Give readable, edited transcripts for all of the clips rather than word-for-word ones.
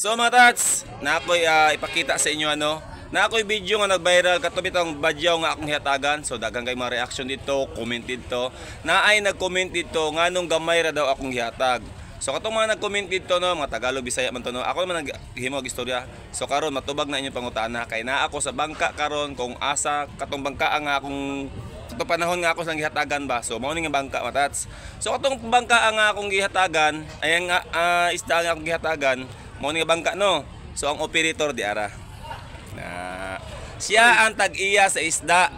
So mga tats, na ako'y ipakita sa inyo ano, na ako'y video nga nag-viral kato bitong badyaw nga akong hihatagan. So daghan kay mga reaction dito, comment dito. Na ay nag-comment dito nganong gamay ra daw akong gihatag. So katong mga nag-comment dito no, mga Tagalog, Bisaya man to no. Ako naman naghimo og istorya. So karon matubag na inyong pangutana kay naa ako sa bangka karon kung asa katong bangka nga akong katong panahon nga ako sang gihatagan ba. So mao ni nga bangka, matats. So katong bangka nga akong gihatagan, ay nga isda nga akong gihatagan, mao ni nga bangka no. So ang operator di ara. Na siya ang tag-iya sa isda.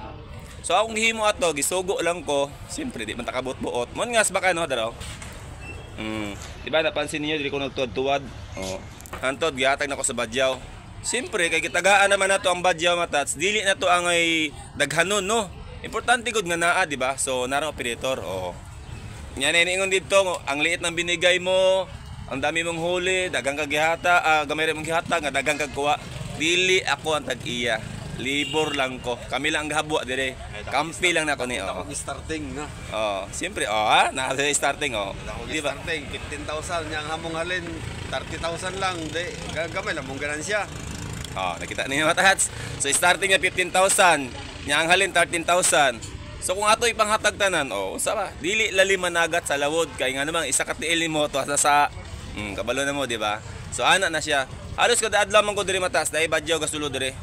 So akong gihimo ato, gisugo lang ko. Siyempre di man ta kabot-buot. Mon nga baka no daraw. Di ba napansin niyo dili ko nagtuwad-tuwad? Oh. Hantod gihatag nako sa badyaw. Siyempre kay gitagaan naman nato ang badyaw, matats. Dili na to ang ay daghanon no. Importante gud nga naa, di ba? So narang operator. Oh. Nya na ingon didto, ang liit ng binigay mo, ang dami mong huli, daghang kag gihata, gamay ra mong gihata nga daghang kag kuha. Dili ako ang tag-iya. Libor lang ko. Kami lang ang gahabwa dire. Kampi lang nako ni Ako oh. starting na. Oh, siyempre oh ha, na starting oh. Ako Di ba? starting 15,000 niya ang hamong halin 30,000 lang di gamay lang mong ganansya. Oh, nakita ninyo mga tats. So starting niya 15,000, niya ang halin 13,000. So kung ato ipanghatag tanan, oh, unsa ba? Dili lali managat sa lawod kay nga namang isa ka tiil nimo to sa kabalo na mo, di ba? So ana na siya. Halos kada adlaw man ko diri matas, dahil badyaw gasulo diri.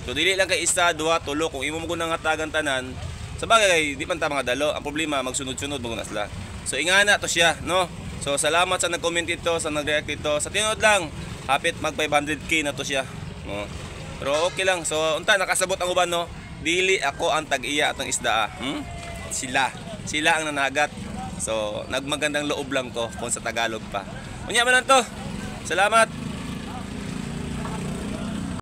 So dili lang kay isa, duha, tulo kung imo mo gunang hatagan tanan. Sa bagay kay di man ta mga dalo, ang problema magsunod-sunod mo na sila. So ingana to siya, no? So salamat sa nag-comment dito, sa nag-react dito. Sa tinuod lang, hapit mag 500K na to siya, no? Pero okay lang. So unta nakasabot ang uban no. Dili ako ang tag-iya atong isda. Sila. Sila ang nanagat. So nagmagandang loob lang ko kung sa Tagalog pa. Unya man lang to. Salamat.